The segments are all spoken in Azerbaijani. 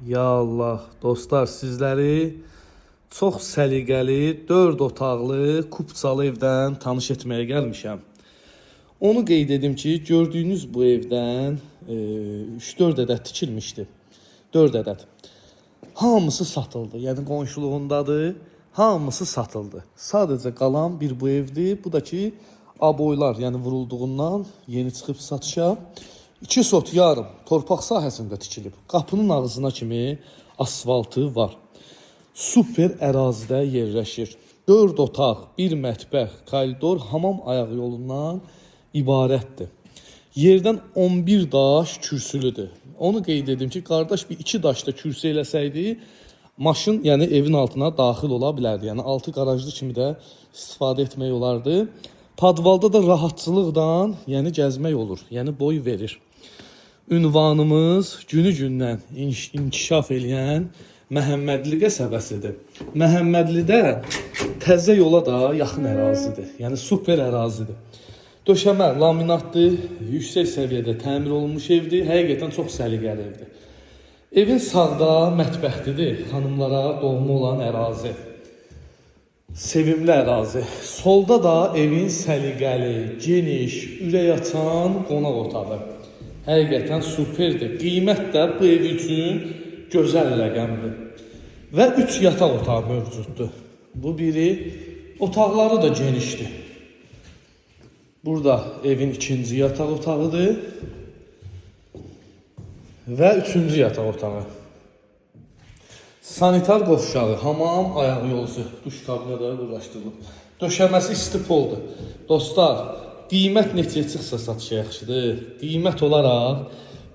Ya Allah, dostlar, sizləri çox səliqəli, 4 otaqlı, kupçalı evdən tanış etməyə gəlmişəm. Onu qeyd edim ki, gördüyünüz bu evdən 3-4 ədəd tikilmişdi. 4 ədəd. Hamısı satıldı. Yəni qonşuluğundadır. Hamısı satıldı. Sadəcə qalan bir bu evdir. Bu da ki aboylar, yəni vurulduğundan yeni çıxıb satışa. 2 sot yarım torpaq sahəsində tikilib. Qapının ağzına kimi asfaltı var. Super ərazidə yerləşir. 4 otaq, 1 mətbəx, koridor, hamam ayaq yolundan ibarətdir. Yerdən 11 daş kürsülüdür. Onu qeyd edim ki, qardaş bir 2 daş da kürsü eləsəydi, maşın, yəni evin altına daxil ola bilərdi. Yəni altı qarajlı kimi də istifadə etmək olardı. Podvalda da rahatçılıqla, yəni gəzmək olur. Yəni boy verir. Ünvanımız günü-gündən inkişaf eləyən Məhəmmədli qəsəbəsidir. Məhəmmədlidə təzə yola da yaxın ərazidir. Yəni super ərazidir. Döşəmə laminatdır, yüksək səviyyədə təmir olunmuş evdir. Həqiqətən çox səliqəli evdir. Evin sağda mətbəxtidir, xanımlara doğma olan ərazi. Sevimli ərazi. Solda da evin səliqəli, geniş, ürək açan qonaq otağı. Həqiqətən superdir. Qiymət də bu ev üçün gözəl rəqəmdir. Və 3 yataq otağı mövcuddur. Bu biri, otaqları da genişdir. Burada evin ikinci yataq otağıdır. Və üçüncü yataq otağı. Sanitar qovşağı, hamam, ayaq yolusu, duş kabinə də quraşdırılıb. Döşəməsi istipoldur. Dostlar, qiymət neçəyə çıxsa satışa yaxşıdır. Qiymət olaraq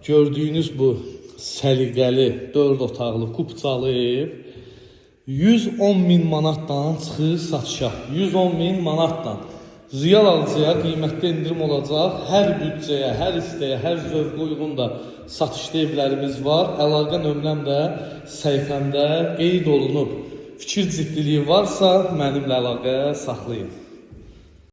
gördüyünüz bu səliqəli 4 otaqlı kupçalı ev 110 min manatdan çıxır satışa. 110 min manatdan. Real alıcıya qiymətdə endirim olacaq. Hər büdcəyə, hər istəyə, hər zövqə uyğun da satışda evlərimiz var. Əlaqə nömrəm də səhifəmdə qeyd olunub. Fikir ciddiliyi varsa mənimlə əlaqə saxlayın.